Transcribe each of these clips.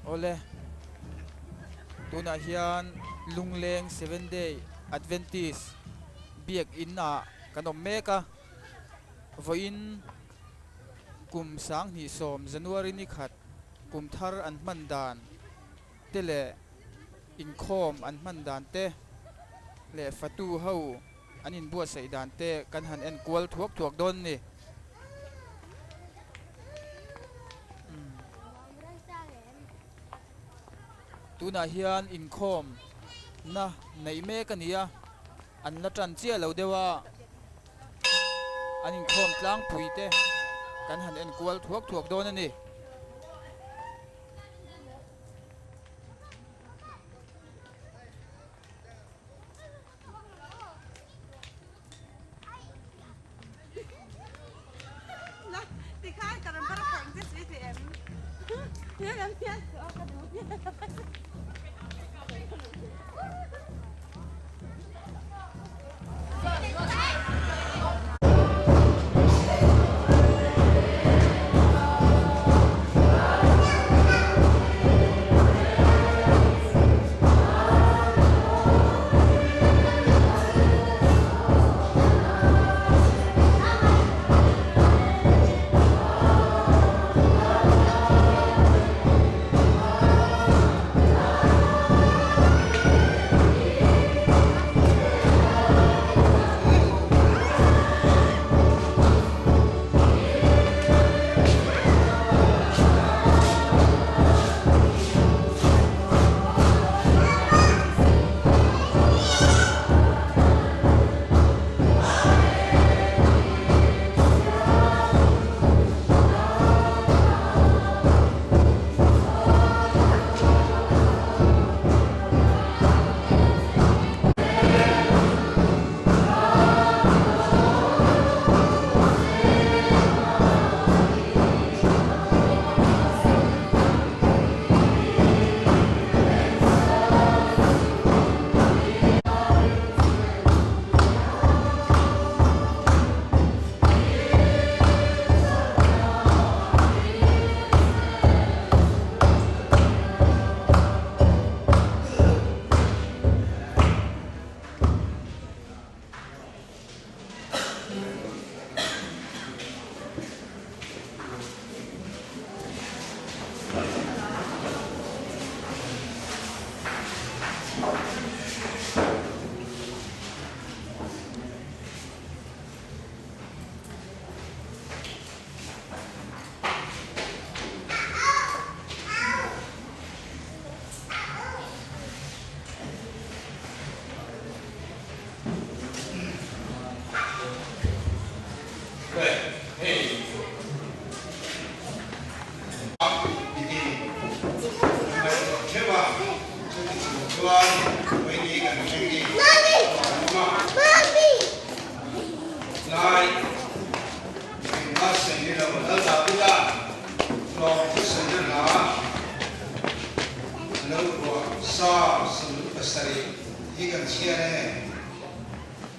Awle, tunah hian Lungleng Seven Day Adventist biakinn ah kan awm mek a, vawiin kum 2010 January ni khat kum thar an hman dan te leh inkhawm an hman dan te leh fatu ho an inbuatsaih dan te kan han en kual thuak thuak dawn a ni. Tunah hian inkhawm na neih mek a ni a, an la tan chiah lo deuh a, an inkhawm tlangpui te kan han en kual thuak thuak dawn a ni.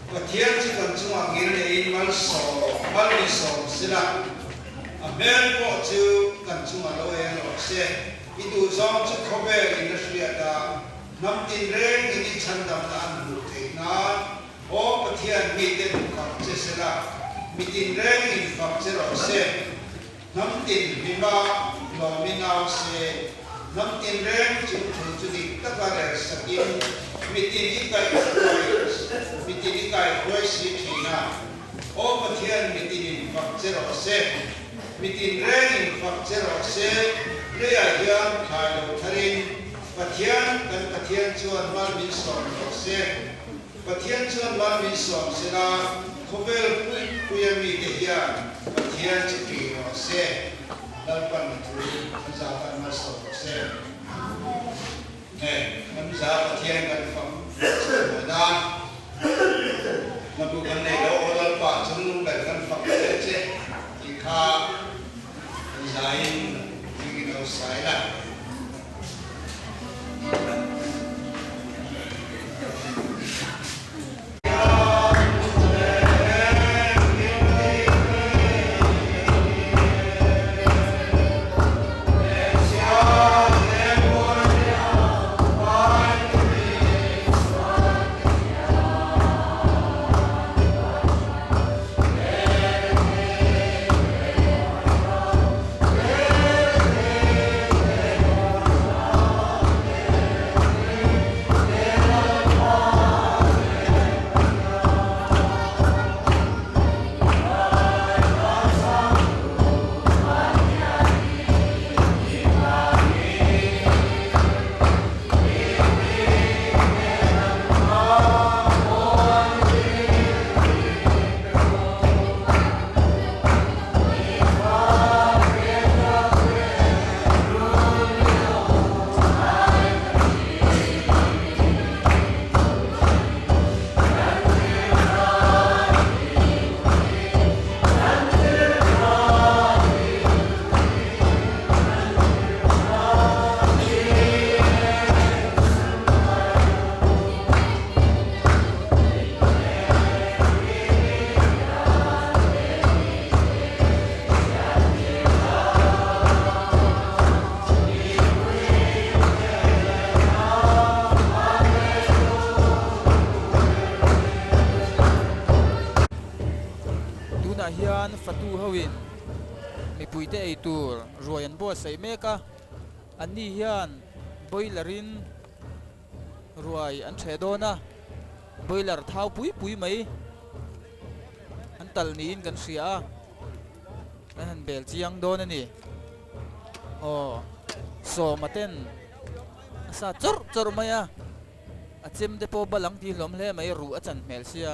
Pathian chu kan chungah ngil neiin malsawm mal ni sawm sila, a hmel pawh chu kan chungah lo eng rawh se. I duhzawng chu khawvel in a hriat a, hnam tinreng in i chhandamna an hmuh theih nan Aw Pathian mite fak che sela, mi tinreng in fak che rawh se. Hnam tin hlima lawmin au se, hnam tinreng chung thu chu dik taka rel sakin mitin i kaih hruai mitin i kai hruai si thin a. Aw Pathian mitin in fak che rawh se, mitin reng in fak che rawh se, leiah hian thlai lo tharin Pathian kan Pathian chuan mal min sawm rawh se. Pathian chuan mal min sawm sela, khawvel puipuia mite hian Pathian chu tih rawh se. Lalpan thu an za tan malsawm rawh se. Nge kan za Pathian kan fak chhuah nan hnabu kan nei lo aw Lalpa chungnung ber kan fak hle che tih kha kan zain hmingin lo sai la. Ruai an buatsaih mek a, anni hian boiler in ruai an ṭheh dawn a, boiler thau pui pui mai an tal niin kan hria a, kan han bel chiang dawn a ni. Aw, sawma ten a sa chawrh chawrh mai a, a chem te pawh bal ang tih hlawm hle mai, ruh a chan hmel sia.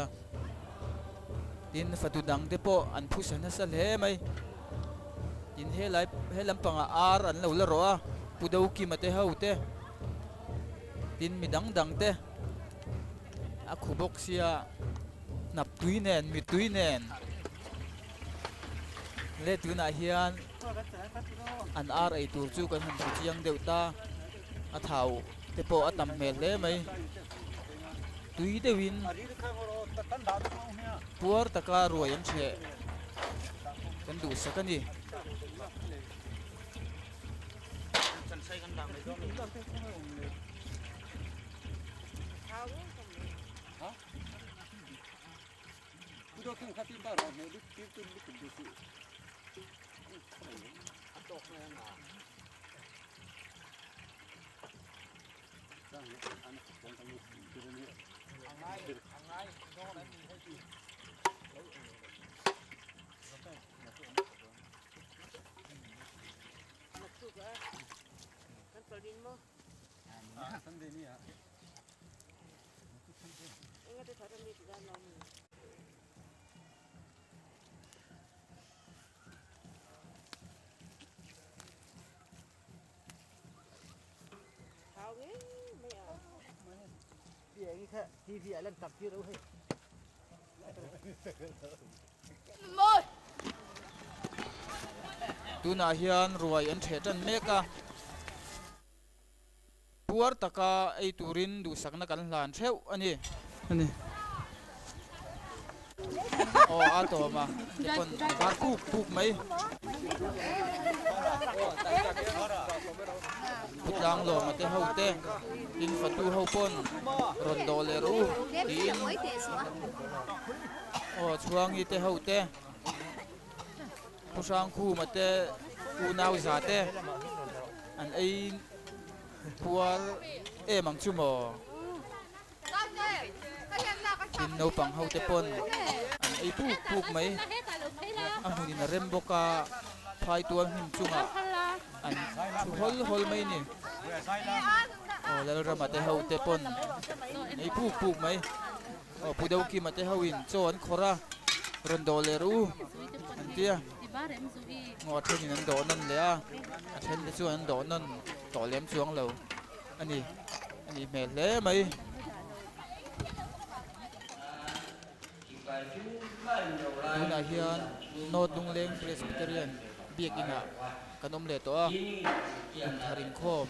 Tin, fatu dang te pawh an phusa nasa hle mai. Tin, helai he lampangah ar an lo la rawh a, Pu Dokima te ho te, tin mi dang dang te a khu bawk sia, hnap tui nen, mit tui nen leh tunah hian an ar ei tur chu kan han hmu chiang deuh ta, a thau te pawh a tam hmel hle mai. Tui deuhin puar taka ruai an ṭheh kan duhsak a ni. Tunah hian ruai an ṭheh ṭan mek a, puar taka ei turin duhsakna kan hlan ṭheuh a ni. Aw a tawm a te pawn an var puk puk mai. Putlang lawma te ho te tin fatu ho pawn rawn dawh leh rawh u tiin aw chhuangi te ho te Pu Hrangkhuma te unau za te an ei puar em ang chu maw. Tin naupang ho te pawn an ei puk puk mai. A hmunin a rem bawk a, phai tual hnim chungah an thu hawl hawl mai a ni. Aw Lalrama te ho te pawn an ei puk puk mai. Aw Pu Dokima te ho in chaw an khawrh a, rawn dawh leh rawh u an ti a. Ngaw a thenin an dawh nawn leh a, a then te chuan an dawh nawn tawh lem chuang lo a ni. A nih hmel hle mai. Tunah hian North Lungleng Presbyterian biakinah kan awm leh tawh a, kum thar inkhawm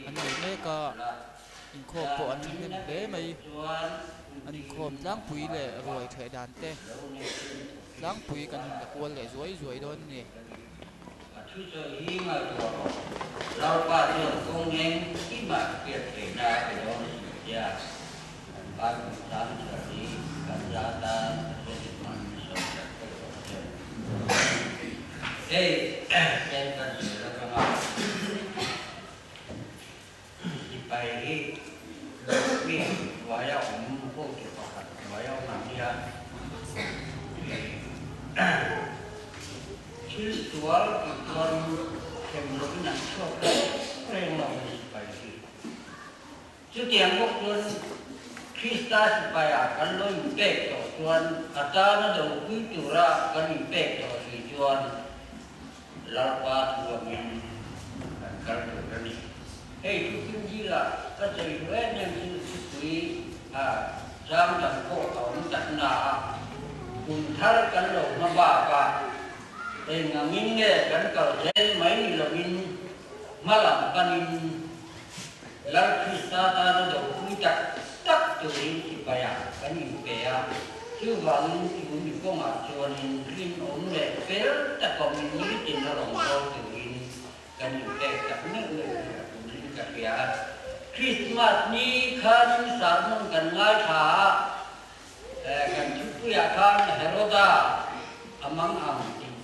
an nei mek a, inkhawm pawh an thahnem hle mai. An inkhawm tlangpui leh ruai theh dan te tlangpui kan han la kual leh zuai zuai dawn a ni. A thusawi hi ngaihtuah rawh. Lalpa chuan kawng eng kimah hriat theihna a pe dawn a ni tia kan Bible chang chhiar hi kan za tan Pathian hman a sawi sak vek rawh se. Hei chen kan zir atanga sipai hi mi hnuaia awm hotu pakhat hnuaia awm ang hian Thil sual tih chuan hrem lovin an chhuak reng reng lo a ni sipai hi. Chutiang bawk chuan Krista sipaiah kan lo inpek tawh chuan a tana do pui tura kan inpek tawh si chuan Lalpa thu angin kan kal tur a ni. Hei thu kim zingah ka sawi duh em em chu thupui a chang dang pawh a awm tak na a, kum thar kan lo hma bak a, eng angin nge kan kal zel mai ni lovin hma lam panin Lal Krista tana do pui tak tak turin sipaiah kan inpe a, chuvangin chu mi kawngah chuanin rinawm leh fel tak awmin nitin a rawn bawl turin kan inpek tak meuh meuh hi a tum in ka hria a. Krismas ni khanin sermon kan ngaithla a, kan thupuiah khan Heroda a mang ang tih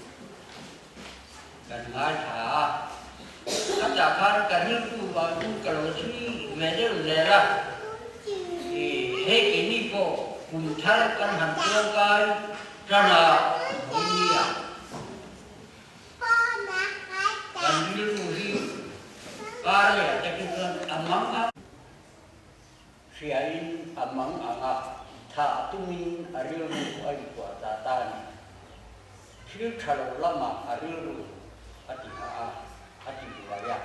kan ngaithla a. tah khan ka rilru vangin ka lo chhui ve deuh zel a, hei keini pawh kum thar kan han chuangkai tan a nia. Kan rilru hi kar leh te khi chuan a mang ang. Hriain a mang ang a, thah tumin a rilru a inkuah ta ta a ni. Thil tha lo lamah a rilru a ti hah a, a ti buai a.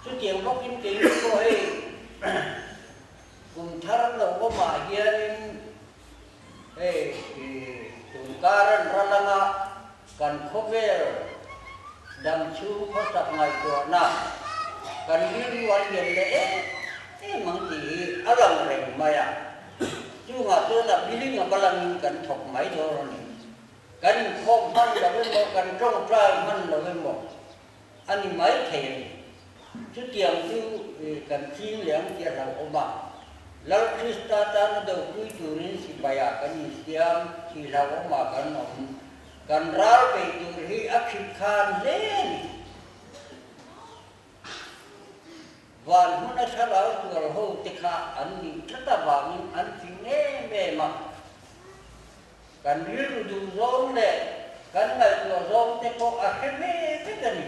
Chutiang bawkin keini pawh hei kum thar lo awmah hianin hei tunkar an ral anga kan khawvel dam chhung khawsak ngaihtuahna kan rilru a lian leh em em ang tih hi a lang reng mai a. Chungah chuan a biling a balangin kan thawk mai dawn a ni. Kan inkhawm hman lo emaw, kan tawngtai hman lo emaw a ni mai thei a ni. Chutiang chu kan ching leh ang tih a hlauhawm a. Lal Krista tana dopui turin sipaia kan insiam tih hlauhawmah kan awm. Kan ral bei tur hi a khit khan hle a ni. Van hmuna thlarau sual ho te kha an nih tlat avangin an fing em em a. Kan rilru duh zawng leh kan ngaihtuah zawng te pawh a hre ve vek a ni.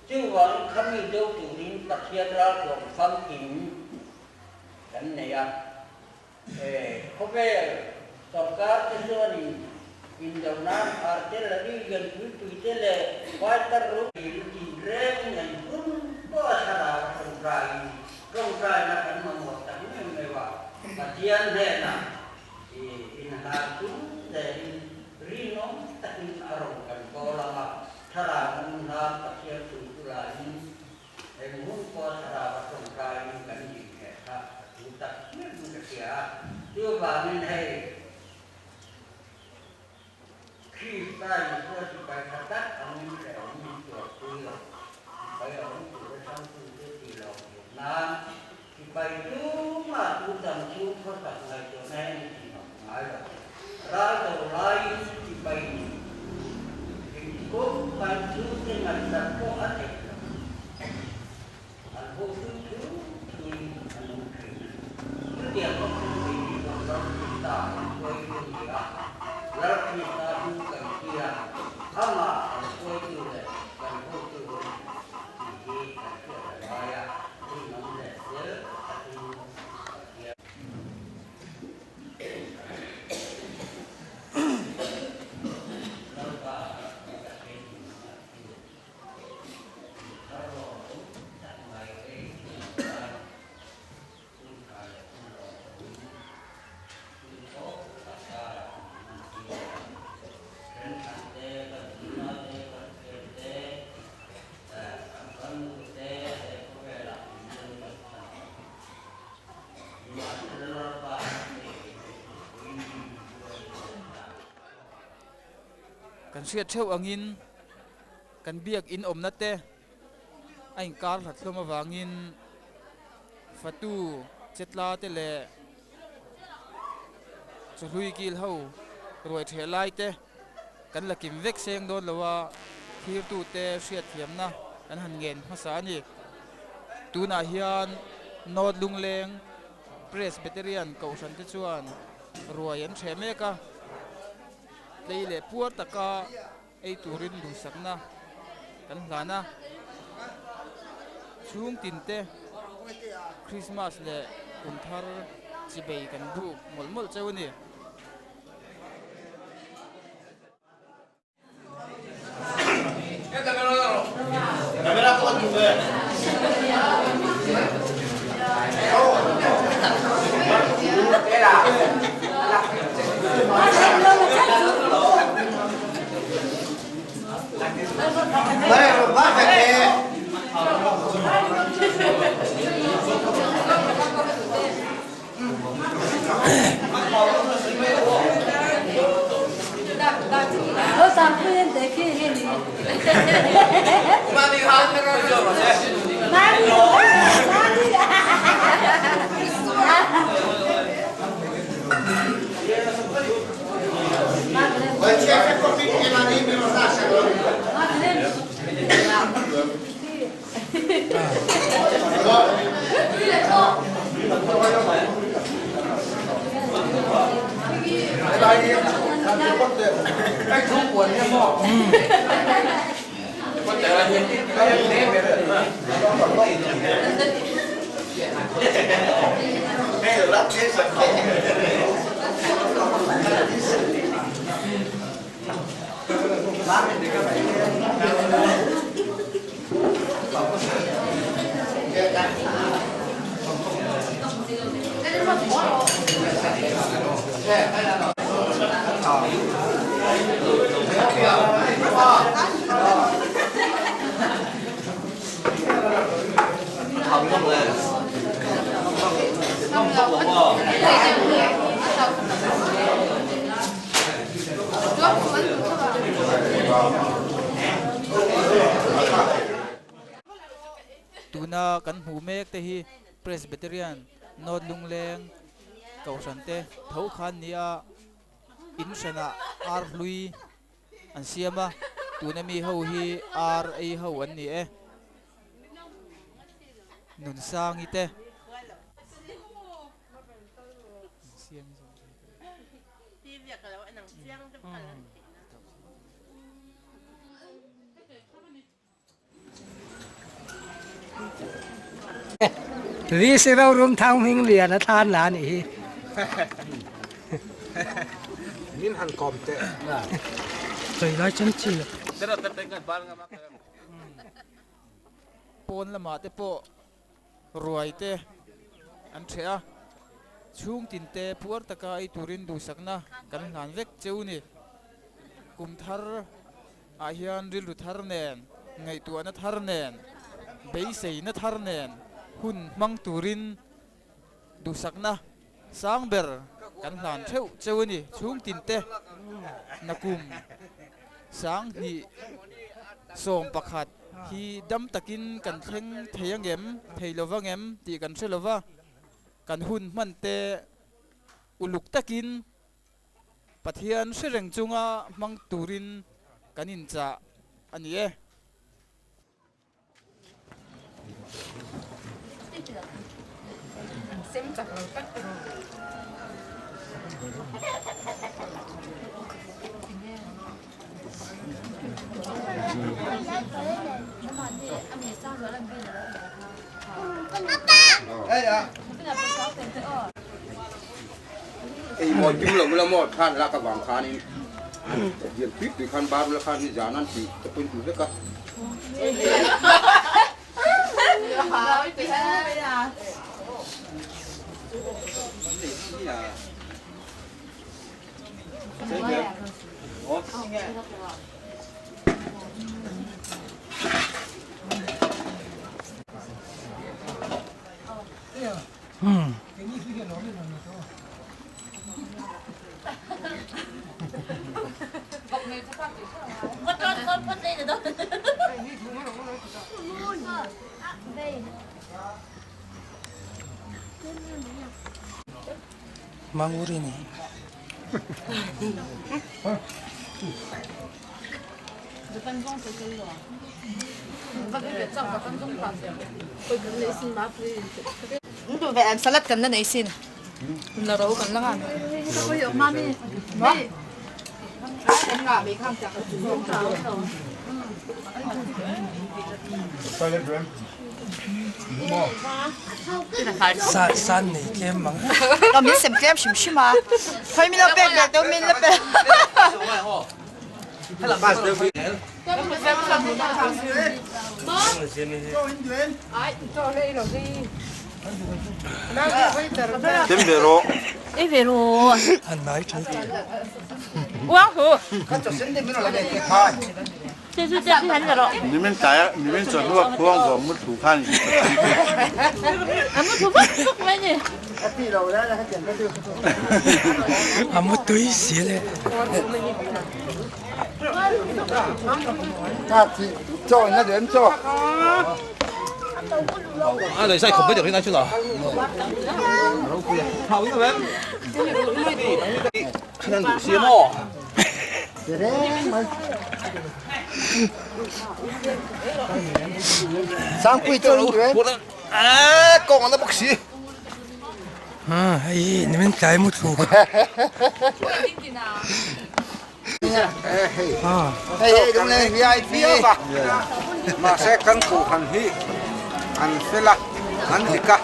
Chuvangin khami deuh turin Pathian ralthuam famkim kan nei a. Khawvel sorkar te chuanin indo nan artillery lianpuipui te leh fighter ru tih reng nei hun pawh a thlarau tawngtaiin tawngtaina kan mamawh tak meuh meuh a. Pathian hnenah inhlan chung zelin rinawm takin a rawn kan kawl ang a, thlarau nung hlan Pathian thu chu lahin Eng hun pawh thlarau a tawngtaiin kan inheh kha a thu tak hmiah in ka hria a, chuvangin hei Krista Isua sipai tha tak angin hrehawm min tuarpui lo, sipai a awm tur atangtute tih loh theih nan sipai tumah tu dam chhung khawsak ngaihtuahna hi an tihngam ngai lo. Ral do laiin sipai engkawm kan chhungte ngaihsak pawh a theih lo. An hotu thu thuin an awm thin a ni. Chutiang bawk chu keini pawh Lal Krista kan hruaitu a ni a, Lal Krista chu kan thi a, amah kan hruaitu leh kan hotu a ni tih hi kan hriat a ngai a, rinawm leh fel takin Pathian. Lalpa ka hre Kan hriat theuh angin kan biakin awmna te a inkar hlat hlawm avangin fatu chetla te leh chawhlui kil ho ruai theh lai te kan la kim vek seng dawn lo a, thirtu te hriatthiamna kan han ngen hmasa a ni. Tunah hian North Lungleng Presbyterian Kohhran te chuan ruai an hreh mek a, tlei leh puar taka ei turin duhsakna kan hlan a, chhung tin te Krismas leh kum thar chibei kan buk mawlh mawlh cheu a ni. Tuna kan hmuh mek te hi Presbyterian North Lungleng Kohhran te tho khan nia in hranah ar hlui an siam a, tuna mi ho hi ar ei ho an ni e. Nunsangi te. VC rorum thang hming lian a thlan la a nih hi. Min han kawm teh. Sawi lai chuan chi. Pawn lamah te pawh ruai te an ṭheh a, chhung tin te puar taka ei turin duhsakna kan hlan vek cheu ni. Kum thar ah hian rilru thar nen, ngaihtuahna thar nen, beiseina thar nen hun hmang turin duhsakna sang ber kan hlan theuh cheu a ni. Chhung tin te nakum 2011 hi dam takin kan thleng thei angem, thei lo vangem tih kan hre lo va, kan hun hman te uluk takin Pathian hre reng chunga hmang turin kan inchah a ni e. Ei mawi tum lo la maw khan lak avang khanin diam tui tui khan bar la khan hi zan an tih te pawhin duh vek a. Manguri ni. Salad kan la nei sin la ro kan la ngan San nei tlem mang. Min sem tlem hrim hrim a. Khoi min lo pek ve teu min la pe. A mu tui si le. Hei nimin tlai mu thluk. Hei hei Lungleng VIP mahse kan kohhran hi an fel a an dik a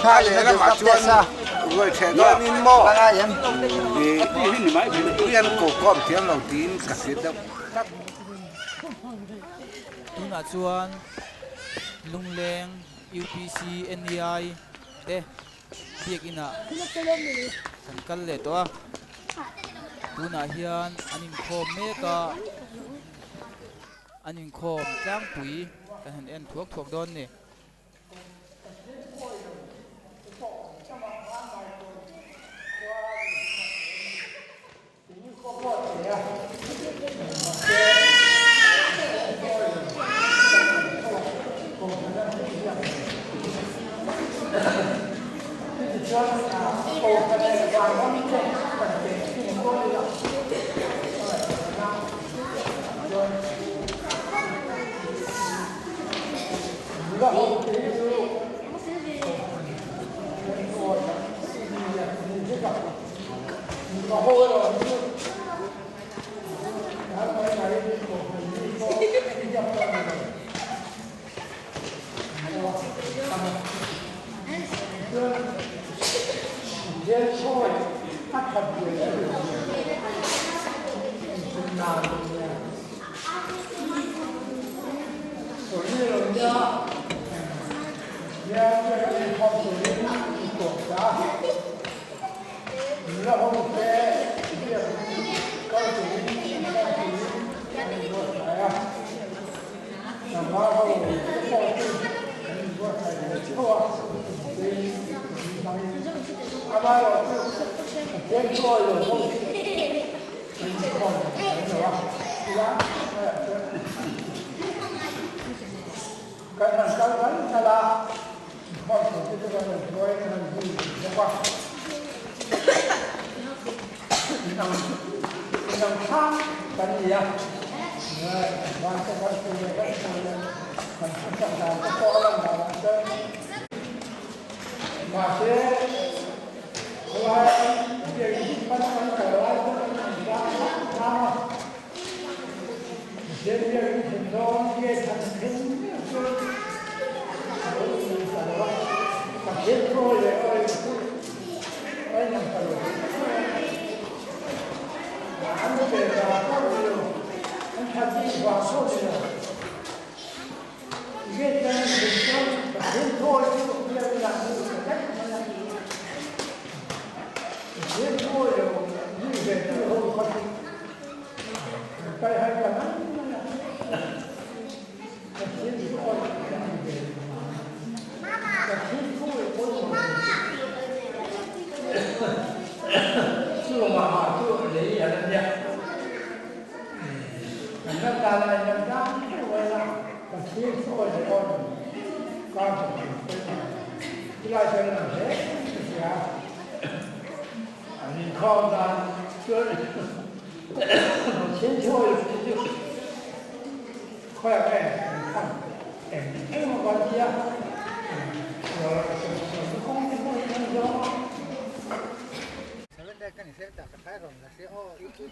a lehlamah chuan ruai ṭheh dawnin maw ih an ko kawm thiam lo tiin ka hria deuh tlat. Tunah chuan Lungleng UPC NEI te biakin ah kan kal leh tawh a tunah hian an inkhawm mek a an inkhawm tlangpui kan han en thuak thuak dawn a ni.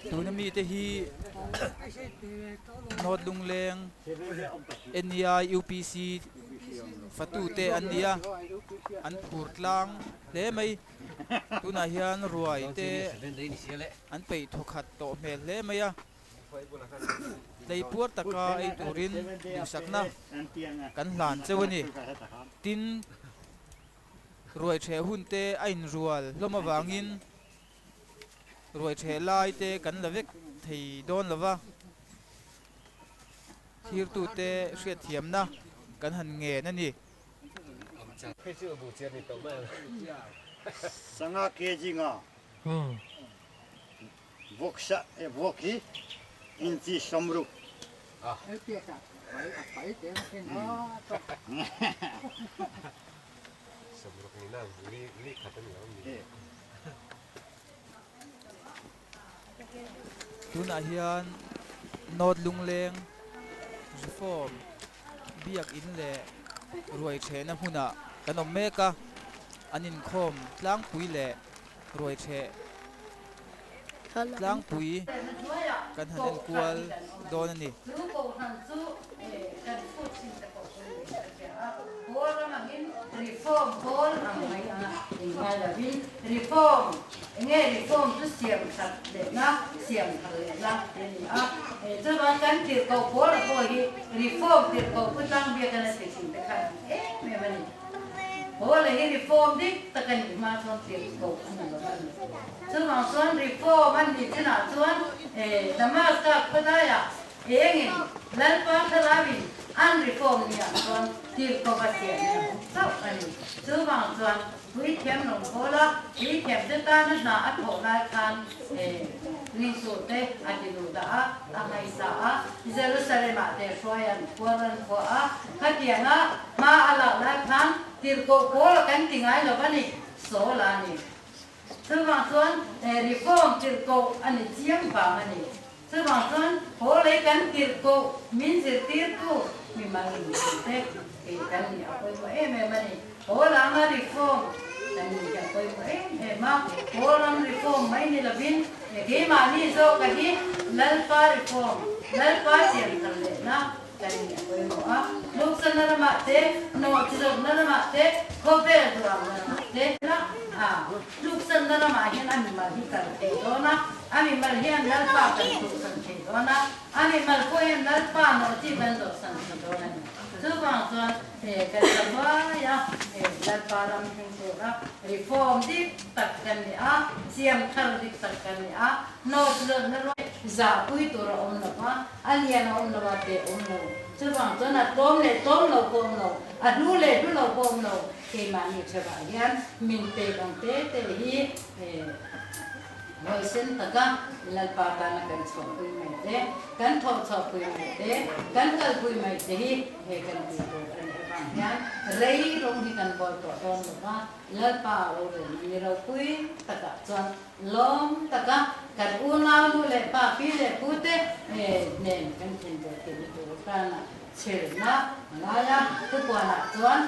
Tuna mite hi North Lungleng NEI UPC fatute an ni a, an phur tlang hle mai. Tunah hian ruai te an peih thawkhat tawh hmel hle mai a, tleipuar taka ei turin duhsakna kan hlan cheu a ni. Tin, ruai ṭheh hun te a inrual hlawm avangin ruai ṭheh lai te kan la vek thei dawn lo va, thirtute hriatthiamna kan han ngen a ni. Sangha kg nga vawksa vawk hi inchi 60. Tunah hian North Lungleng Reform Biakin leh ruai ṭhehna hmunah kan awm mek a, an inkhawm tlangpui leh ruai ṭheh tlangpui. kan han en kual dawn a ni. Chuvang chuan reform an nih chinah chuan Damascus khawdaiah engin Lalpa thlarauin an reform niah chuan tirhkoh a siam ni ang chauh a ni. Chuvang chuan puithiam rawngbawla puithiamte tana hna a thawh lai khan ringtute a ti duh dah a, a ngaihsa a, Jerusalem-ah te hruai an khuar an khuah a, khatianga hma a lak lai khan tirhkoh pawl a kan ti ngai lo va ni, Saul a ni. Chuvang chuan reform tirhkoh a ni chiang vang a ni. Chuvang chuan haw lei kan tirhkoh min zirtirtu mimal inzirte kei kan nih a pawimawh em em a ni. Haw lama reform kan nih hi a pawimawh em em a, haw ram reform mai ni lovin keimahni zawka hi Lalpa reform, Lalpa siamthar lehna Kan in a pawimawh a, tluksanna lamah te, nawhchizawkna lamah te, khawvel duangna lamah te la a, tluksanna lamah hian a mimal hi kal thei dawn a, a mimal hian Lalpa kan tluksan thei dawn a, a mimal pawh hian Lalpa nawhchi kan zawhsan thei dawn a ni. Chuvang chuan he kan la hnuai a, he Lalpa ram thleng tura reform dik tak kan ni a, siam thar dik tak kan ni a, nawhchizawkna ruai zahpui tur a awm lo va, A lian a awm lo, a te awm lo. Chuvang chuan a tlawm leh tlawm lo pawh awm lo, a hlu leh hlu lo pawh awm lo. Keimahni thevah hian min pek ang te te hi hawisen taka Lalpa tana kan chhuahpui mai te, kan thawhchhuahpui mai te, kan kalpui mai te hi he kan tih tur a nih avang hian rei rawng hi kan bawl tawh dawn lo va, Lalpa rorelna ni ropui takah chuan Lawm taka kan unau nu leh pa pi leh pu te nen kan then ve theihna tur atana chhelna a ngai a, thupuanah chuan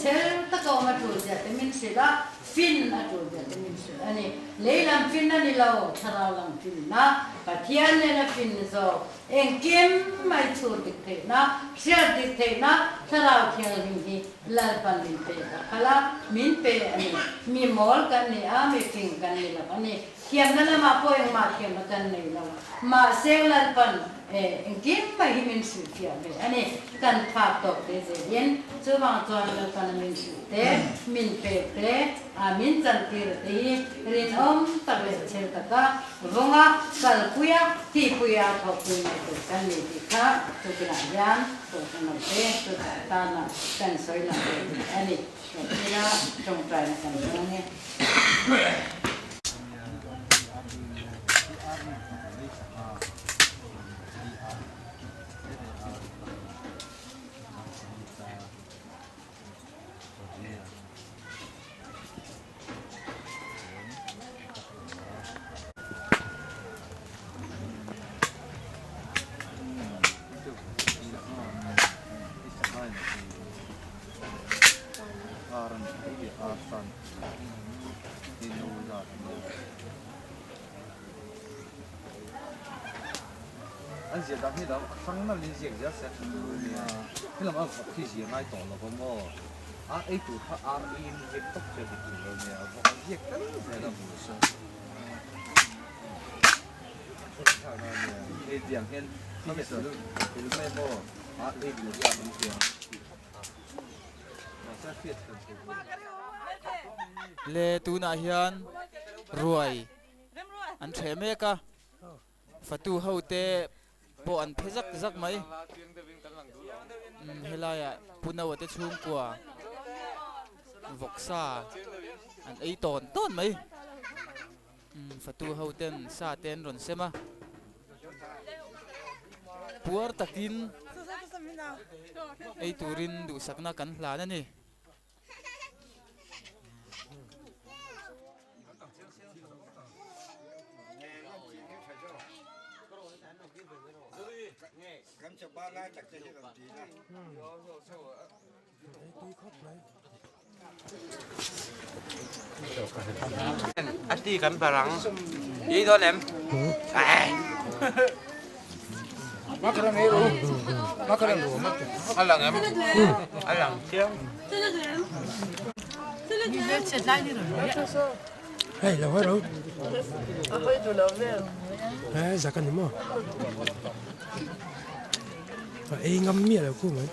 chhel taka awm a tul zia te min hrilh a, fin a tul zia te min hrilh a ni. Lei lam fin a ni lo, thlarau lam finna, Pathian nena fin ni zawk, engkim mai chhur dik theihna, hriat dik theihna thlarau thianghlim hi Lalpan min pe a phal a, min pe a ni. Mi mawl kan ni a, mi fing kan ni lo a ni. Thiamna lamah pawh engmah thiamna kan nei lo. Mahse Lalpan engkim mai hi min hrilhfiah ve a ni. Kan phak tawk te zelin chuvang chuan Lalpan a min hrilh te, min pek te, min chantir te hi rinawm tak leh chhel taka vawnga kalpuia tihpuia thawkpui mai tur kan ni tih kha tukinah hian Kohhran lo te chutah tana kan sawi lang ve tih a ni. Ṭawhpila ṭawngṭaina kan hmang e. An zia dang hi dang a hrang nalh in ziak zel se he lam a vawk hi zia ngai tawh lo va maw a ei tur kha ar ei in ziak tawp che dik tur lo nia vawk an ziak tel zel a hmu se hei tiang hian thil mai maw a ei tur hi a awm tiang mahse a hriat hran theih Le tunah hian ruai an ṭheh mek a. Fatu ho te pawh an phe zak zak mai. Umm helaiah Pu Noa te chhungkua vawksa an ei tawn tawn mai. Umm fatu ho ten sa te an rawn sem a. Puar takin ei turin duhsakna kan hlan a ni. A ti kan barang. I dawn em? Hei lo hawi ro. He zak a ni maw? A ei ngam miah lo khu mai.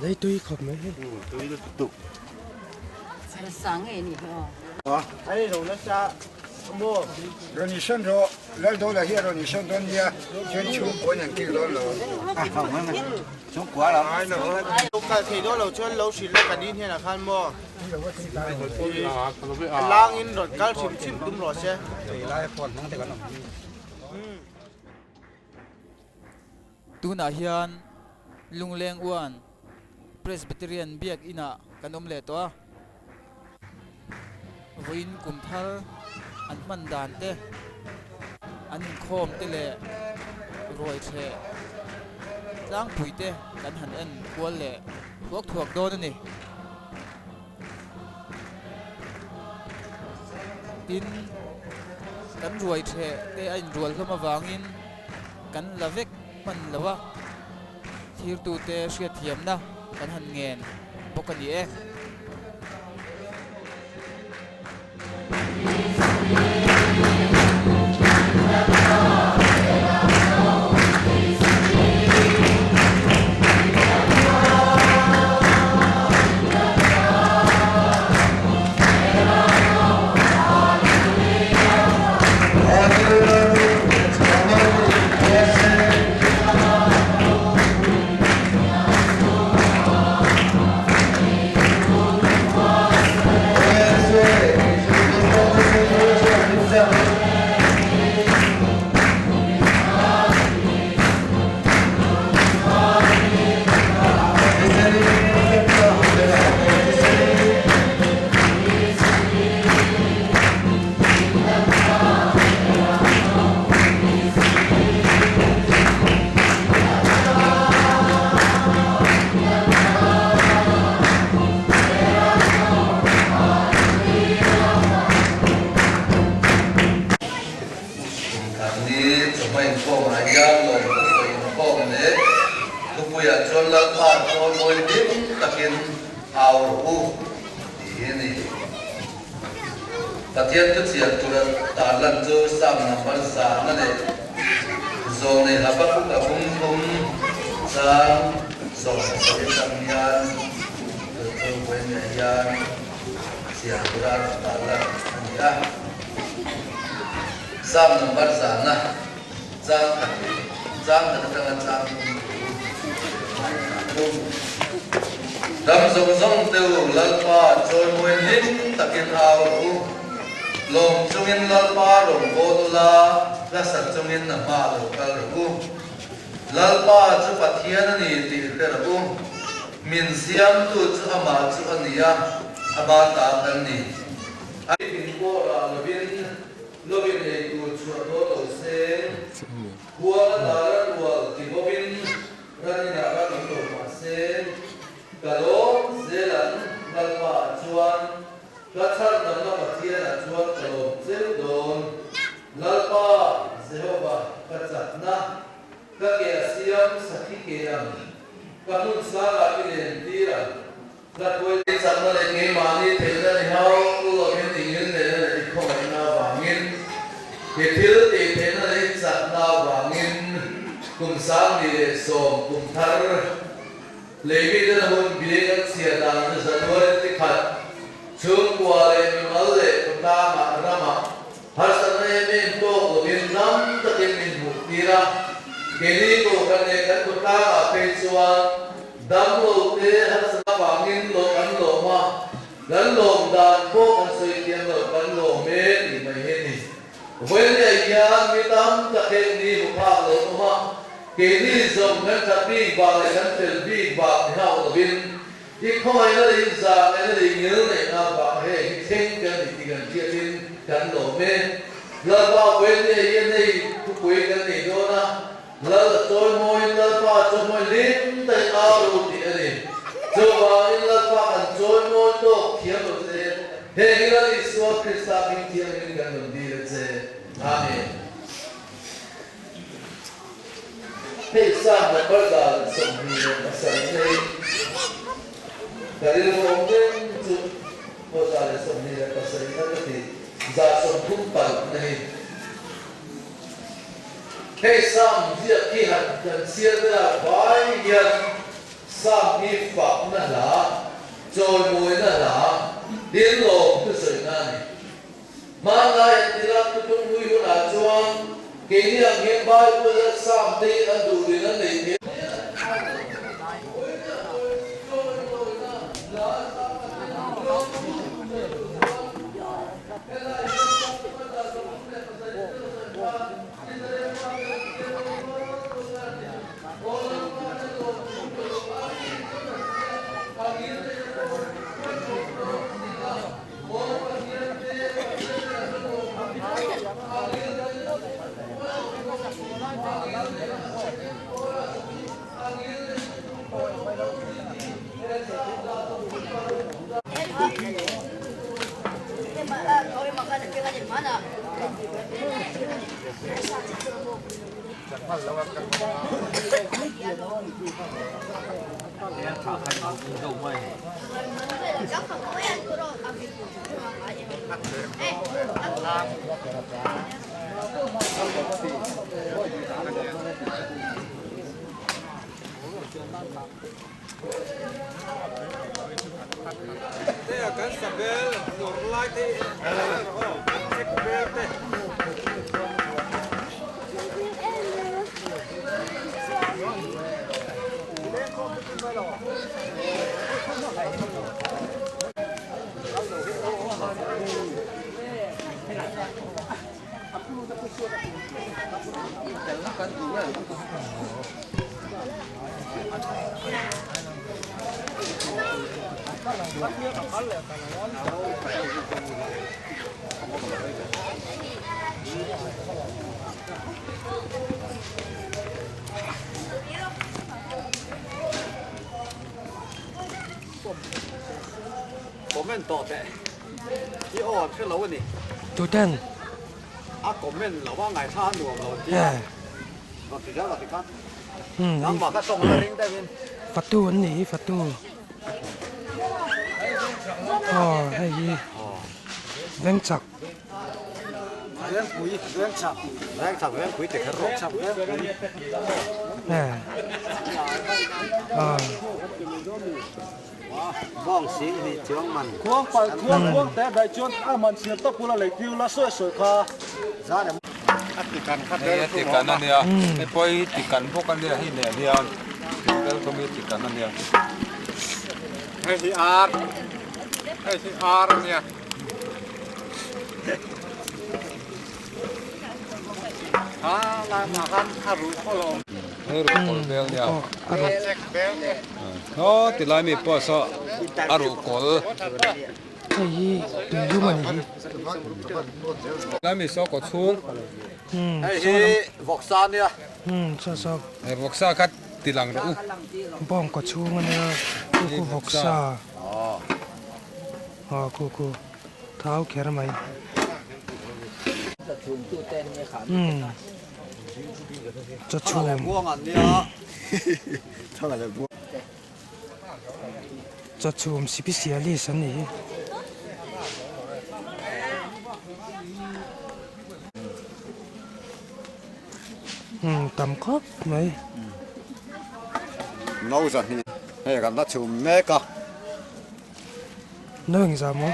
Ei tui khawp mai hei. Tunah hian Lungleng Uan Presbyterian Biak Inah kan awm leh tawh a, vawiin kum thar an hman dan te, an inkhawm te leh ruai thleh tlangpui te kan han en kual leh thuak thuak dawn a ni. Tin, kan ruai thleh te a inrual hlawm avangin kan la vek hman lo a, thirtute hriatthiamna kan han ngen bawk a ni e. Ni chawhma inkhawmah hian lawmthu sawi inkhawm leh thupuiah chuan Lalpa chawl mawi hlim takin au rawh u tih hi a ni. Pathian thuchhiar tura tarlan chu Psalm number zahna leh Zawnei Habakkuk a bung thum chang 18 atang hian chu chu vawiinah hian chhiar tura tarlan a ni a. Psalm number zahna chang khat chang khat atanga chang thum thu Ram zawng zawng te u Lalpa chawimawi hlim takin au rawh u. Lawm chungin Lalpa rawn bawl ula, hla sat chungin a hma lo kal rawh u. Lalpa chu Pathian a ni tih hre rawh u. Min siamtu chu amah chu a ni a, ama ta kan ni. A thing pawh rah lovin lovin ei tur chhuah dawn lo se, Khual a dar a rual ti bawkin ran inah ran awm lo mah se, ka lawm zel an Lalpa ah chuan ka chhan damna Pathian ah chuan ka lawm cheu dawn. ang, ka hmun sangah i lentir ang. Hlatpuai chakna leh keimahni theihna ni hau lovin i ngilneihna leh i khawngaihna avangin, i thil tih theihna leh i chakna avangin kum 2010 kum thar leimiten a hun bik an chhiar dan chu January ni khat chhungkua leh mimal leh khawtlangah ramah harsatna em em tawk lovin ram takin min hmuh tir a, keini kohhran leh kan khawtlangah phei chuan Damlo te harsatna vangin lawm an lawm a, kan lawm dan pawh kan sawi thiam lo, kan lawm e tih mai hi a ni. Vawinia hian mi tam tak heng ni hmu phak lo awm a, keini zawng kan that bik vang leh kan fel bik vang ni hauh lovin i khawngaihna leh i zahngaihnna leh i ngilneihna vang heng hi thleng kan ni tih kan hriatin kan lawm e. Lalpa vawinia hian hei thupui kan nei dawn a, Lal a chawimawiin Lalpa a chawimawi hlim takin a ru tih a ni. Chuvangin Lalpa kan chawimawi tawk thiam lo che, heng hi Lal Isua Krista hming thianghlimin kan rawn dil a che. Amen. Hei Psalm number 27 na hi ka rilru awm reng chu aw 127 na ka ti, 136 na hi. Hei Sam ziak hi han kan chhiar vel ah vai hian Sam hi fakna hla, chawimawina hla, dil lawm thusawi na a ni. Hmanlai an ti lak tutung hlui hunah chuan keini ang hian Bible a Sam te hi an duh din an nei thei. Comment tawh teh i aw an hre lo a ni. Tuten. A comment lo a ngaithla a nuam lo tia. Rawn ti zel lo tikhan. Nangmah ka tawng la ring deuhin. Fatu an nih hi fatu. Aw hei hi vengchak. Vengpui vengchak vengchak vengpui te kher rawh. Vengchak vengpui. Aw. Bawng sing hnih chuang man. Khuang pal khuang khuang te daih chuan a man chhiar tawp ula lei tiu la sawi sawi kha. A tikan kha bel thum a awm a. Hei pawh hi tikan bawk a nia hei nen hian bel thum hi tikan a nia. Hei hi ar hei hi ar a nia. A lai mah khan a ruh khaw lo. Hei ruh kawl bel nia. Aw tilai mi pawh saw a ruh kawl. Hei hi tuilum a ni hi. Tilai mi saw kaw chhung. Hei hi vawksa a nia. Saw saw. Hei vawksa kha tilang rawh u. Bawng kaw chhung a nia khu khu vawksa. Aw khu khu thau kher mai. Umm. Chawchhum Chawchhum sipisialis an nih hi. Umm tam khawp mai. No zahnih hei kan la chhum mek a. No engzah maw?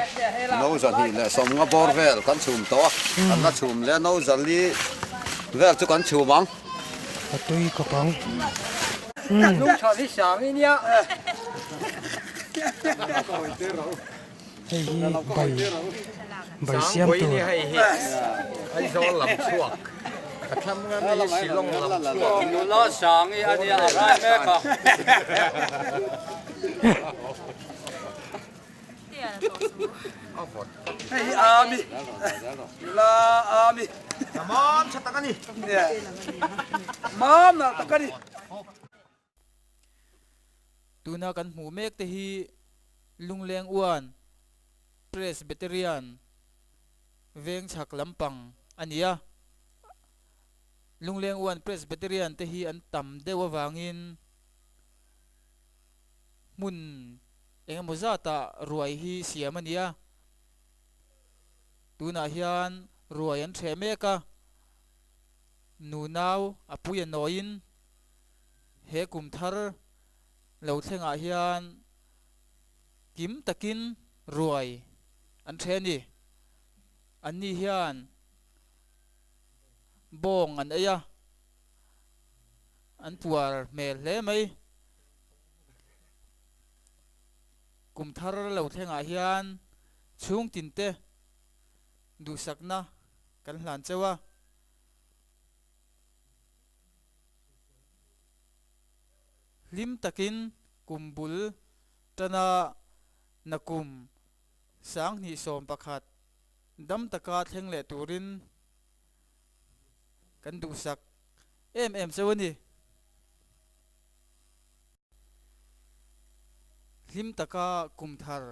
No zahnih leh sawmnga bawr vel kan chhum tawh a, kan la chhum leh a, no zali vel chu kan chhum ang. A tui khawp ang. Hei hi bai bai siam tur. Tuna kan hmuh mek te hi Lungleng Uan Presbyterian veng chhak lampang a ni a. Lungleng Uan Presbyterian te hi an tam deuh avangin hmun eng emaw zatah ruai hi siam a ni a. Tunah hian ruai an ṭheh mek a, nunau a pui a nawiin he kum thar lo thlengah hian kim takin ruai an ṭheh a ni. Anni hian bawng an ei a, an puar hmel hle mai. Kum thar lo thlengah hian chhung tinte duhsakna kan hlan cheu a. Hlim takin kum bul tana nakum 2011 dam taka thleng leh turin kan duhsak em em cheu a ni. Hlim taka kum thar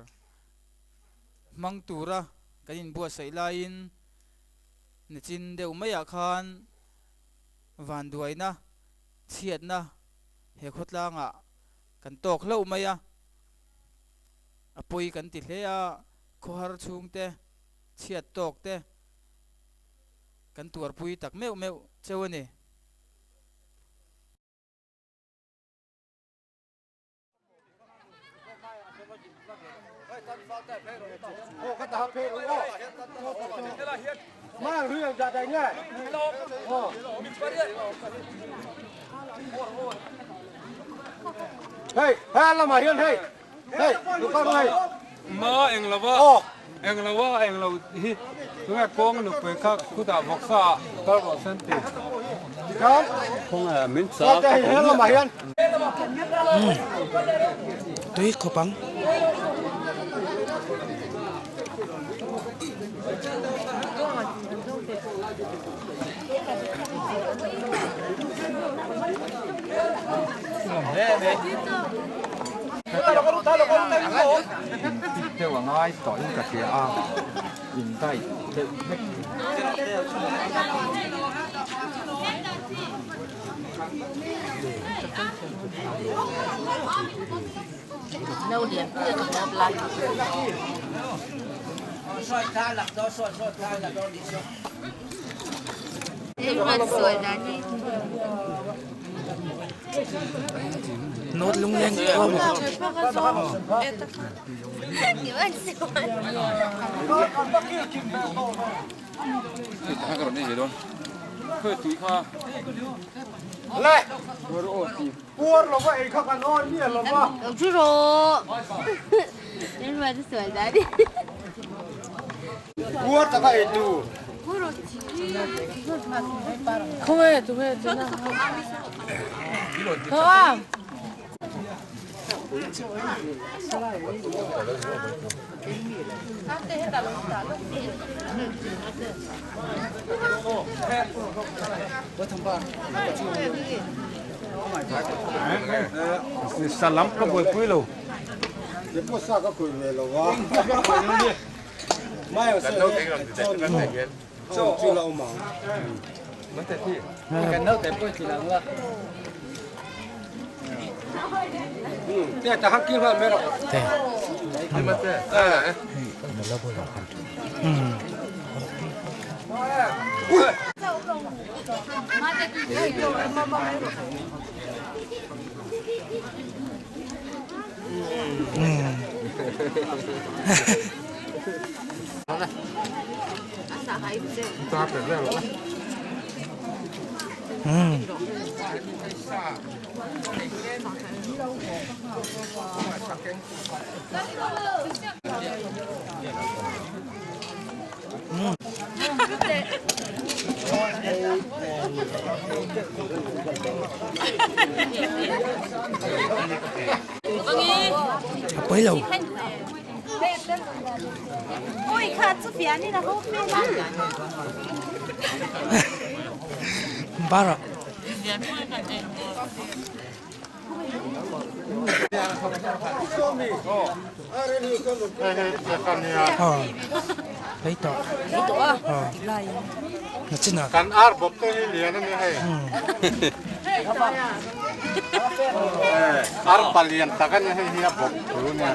hmang tura kan inbuatsaih laiin nichin deuh maiah khan vanduaina chhiatna he khawtlangah kan tawk hlauh mai a, a pawi kan ti hle a, khawhar chhungte, chhiat tawk te kan tuarpui tak meuh meuh cheu a ni. Ma eng lova eng lova eng lo hi tunge kawng nupui kha khutah vawksa kal rawh sen ti khawnge min chak Tui khawp ang. Deuh a ngai tawh in ka hria a in dai deuh hlek. Note lungleng khua maw? Salam ka buaipui lo. A pawi lo. Bara. Hei tawh. Hei tawh a. Na chin a. Kan ar bawp te hi lian a ni hei. Ar palian tak a ni hei hi a bawp thu nia.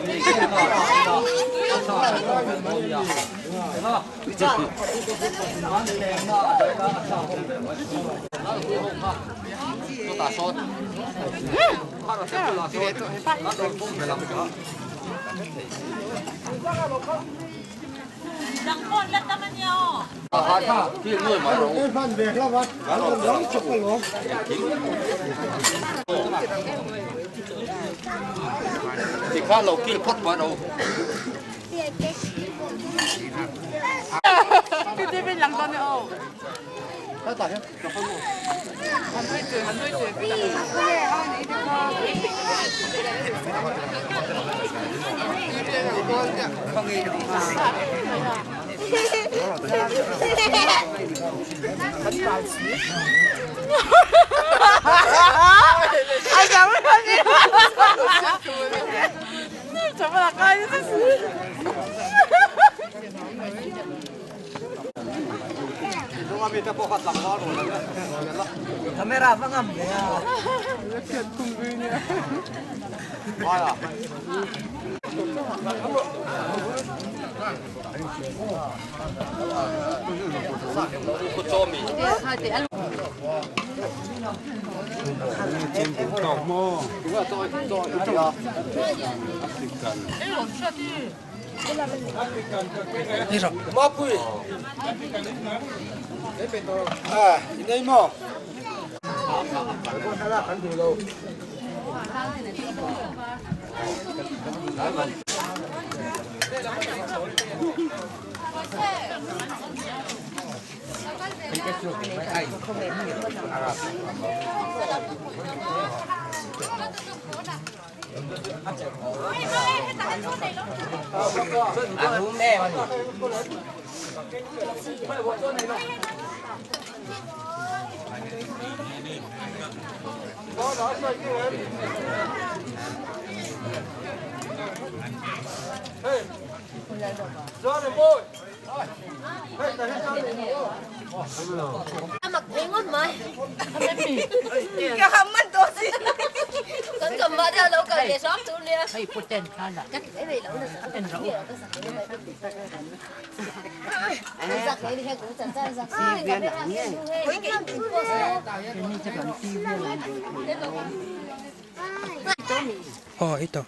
Aw ito.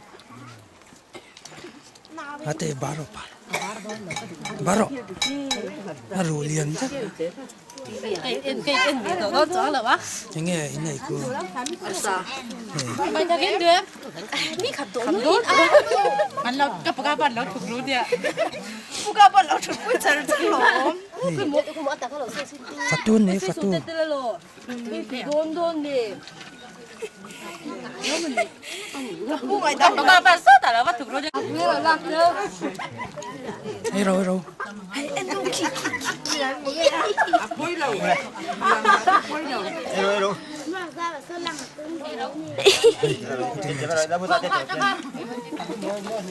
Ate baro pa. Baro. A ru lian zet. Enge in nei ku. Fatun ni fatun. Ei ro ei ro.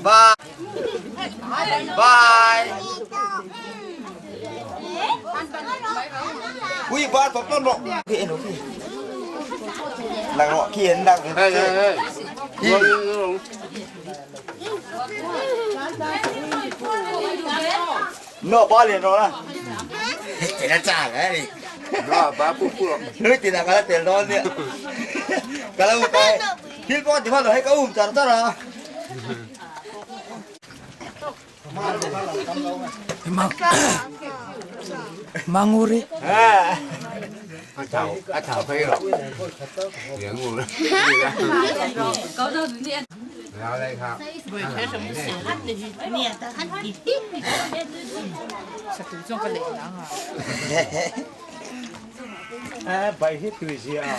Bye. Bye. Ui ba tawp tawp rawh. Khi en khi. Lạc rawh khi en lạc. Hey hey hey. No ba liền rồi la. Cái nó trả cái đi. No ba pu pu. Nuôi tiền là cái tiền đó nè. Cái là một cái. Thil pawh ti hman lo hei ka um char char a. Manguri. A thau phei rawh. Liang ngur. Bai hi tui zia a.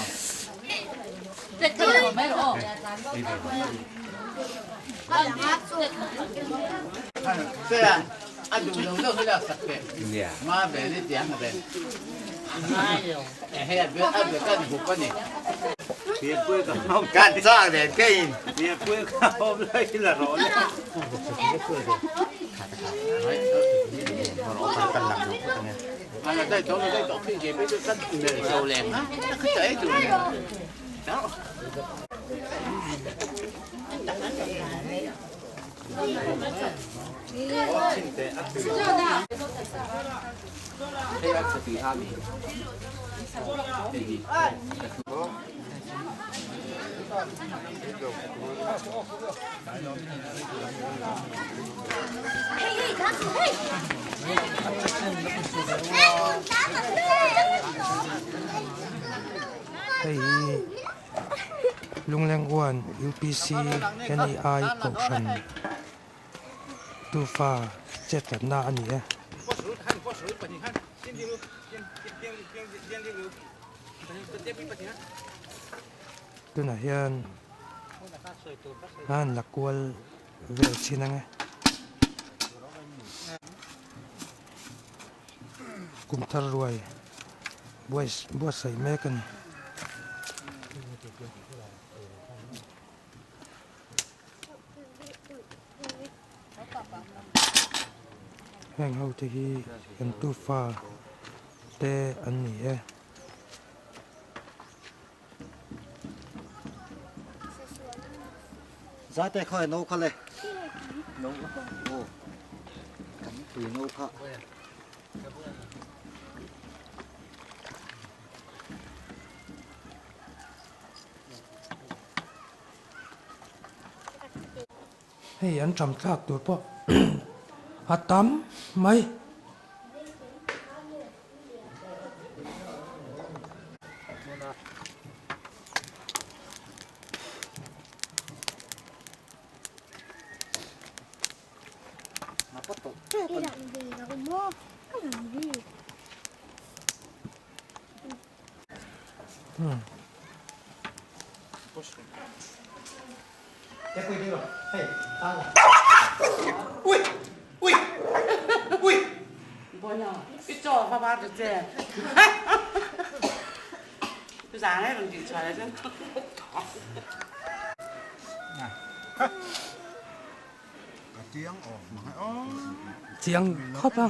Kan chak nen ka in. Hei hi Lungleng uan UPC NEI Kohhran tufa chetlatna a ni e. Tunah hian an la kual vel thin ang e. Kum thar ruai buatsaih mek a ni. Heng ho te hi an tufa te an ni e. Zate khaw no kha le. No. Oh. Kan tui no kha. Hei an ṭam thlak tur pawh a tam mai. Chiang khawp a.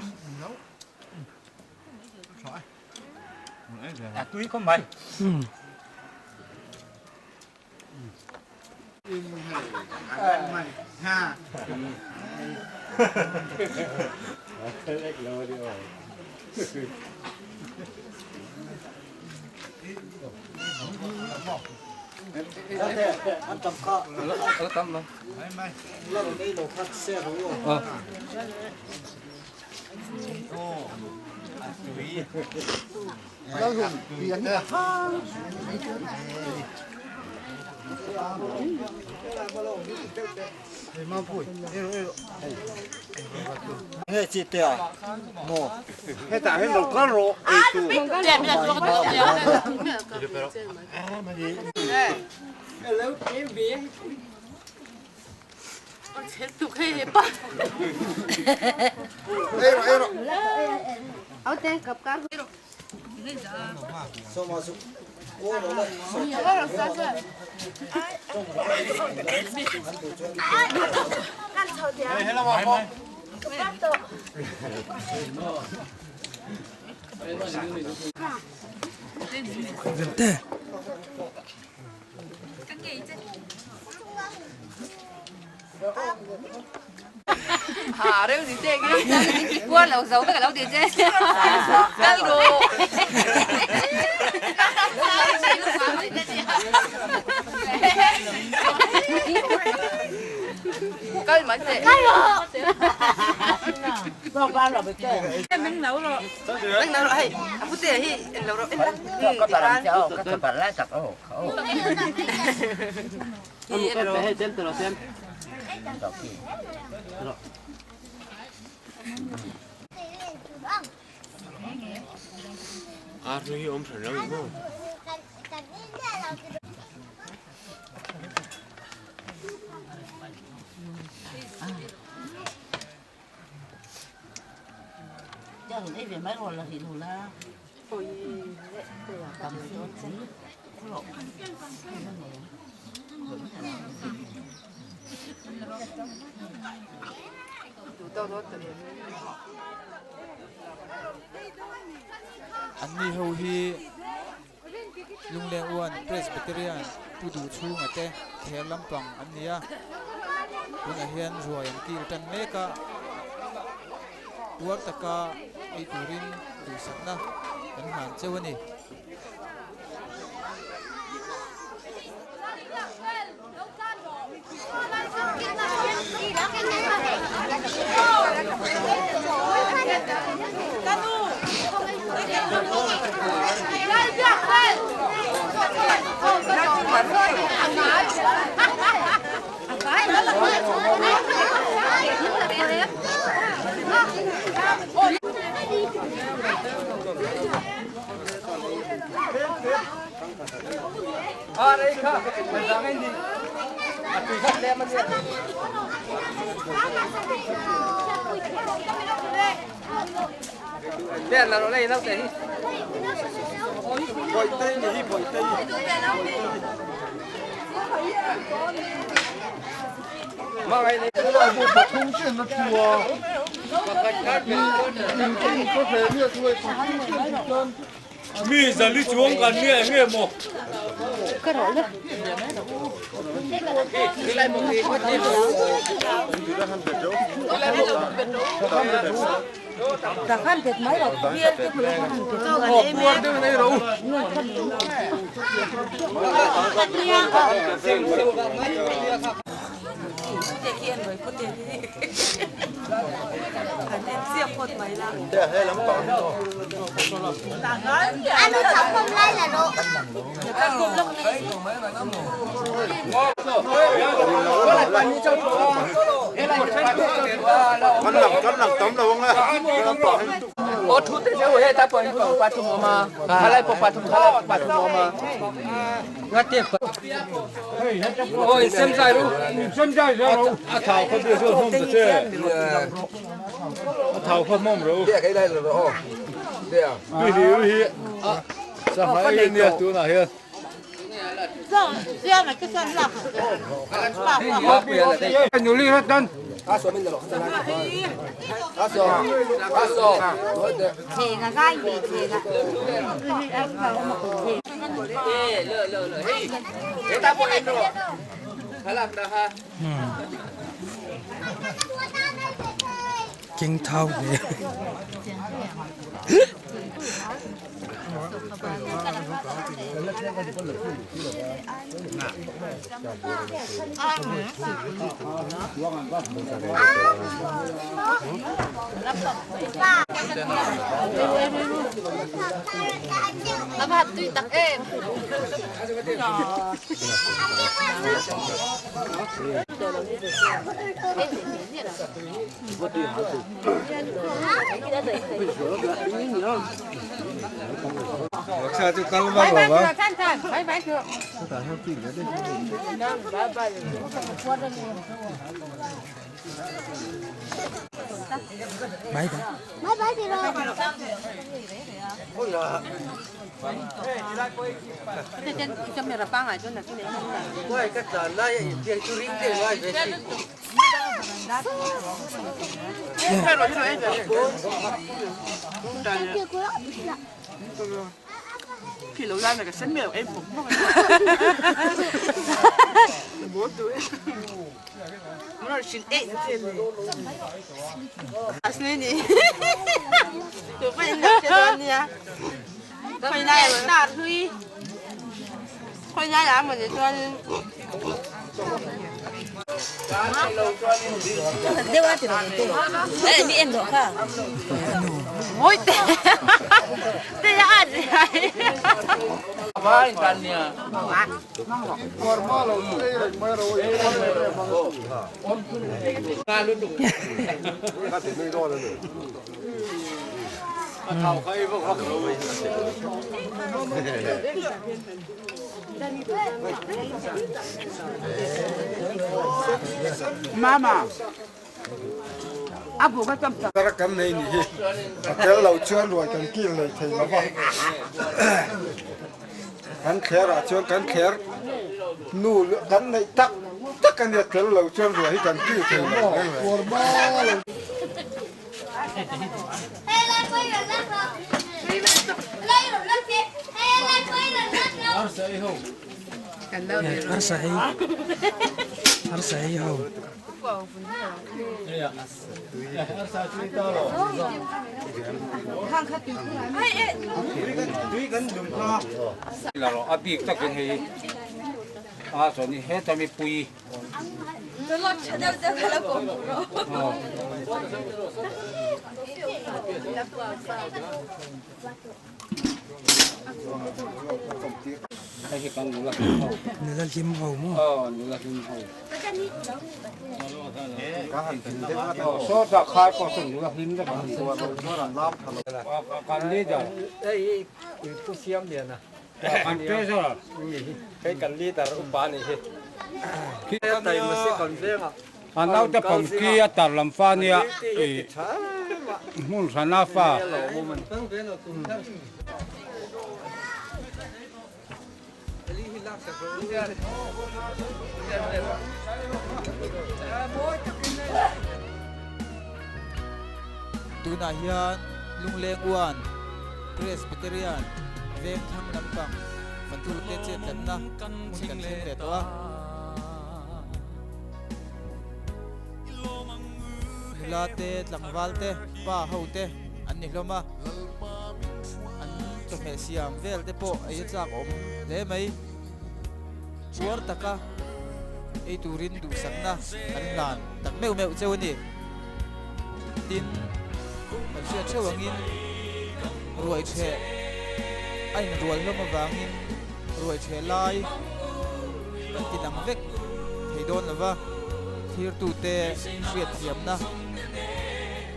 Vente. An ni ho hi Lungleng uan Presbyterian pu duh chhunga te thler lampang an ni a, tunah hian ruai an kil tan mek a, puar taka ei turin duhsakna kan hlan cheu a ni. Mi zali chuang kan nge nge maw? Keng thau hle. Bye bye. Kan nei ni hi a tel lo chuan ruai kan kil nei thei lo va kan thler ah chuan kan thler nu kan neih tak tak a nia tel lo chuan ruai hi kan kil thei lo reng reng. Arsa ei arsa ei ho. A bik takin hei a chuan heta mipui Hei hi kan nula hlim ho. Nula hlim ho maw? Aw nula hlim ho. Saw ta khai pawh saw nula hlim vek an ni. Kan leader. Hei hi Pu Siamliana. Kan treasurer. Hei kan leader upa a nih hi. A naute pawmki a tar lam fa nia i hmun hrana fa. Tunah hian Lungleng Uan Presbyterian Vengthlang lampang Fatute chetlatna hmun kan thleng leh tawh a. Nula te, tlangval te, pa ho te an ni hlawm a, an chawhmeh siam vel te pawh ei a chak awm hle mai. Puar taka ei turin duhsakna kan hlan tak meuh meuh cheu a ni. Tin, kan hriat theuh angin ruaichheh a inrual hlawm avangin ruaichheh lai kan ti lang vek thei dawn lo va, thlirtute hriatthiamna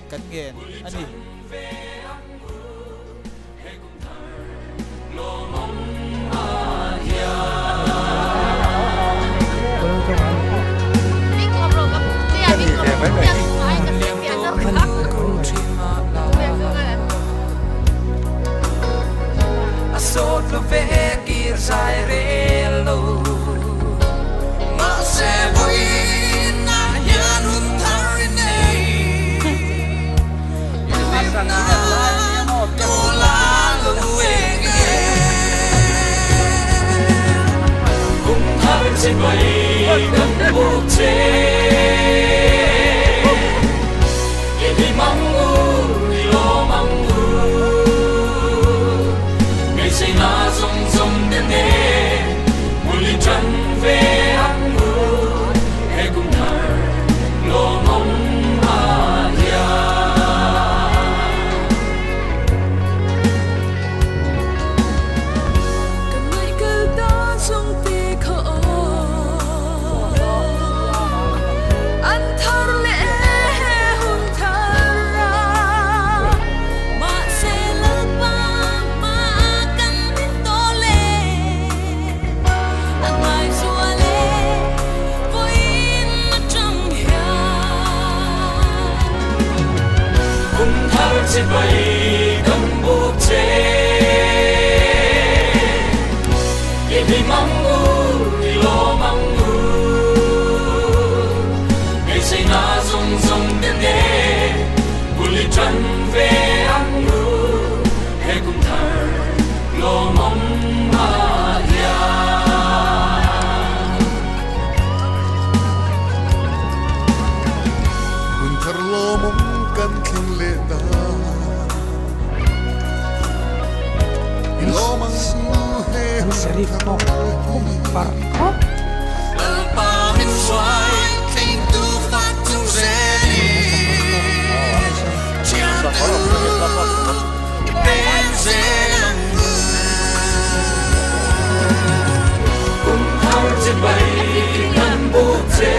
kan ngen a ni. lawmawm kan thleng leh ta. I lawm ang u he hun thar hi. Lalpa min hruai thleng tu fak chung zelin Thian te u i pen zel ang u. Kum thar chibai kan buk che.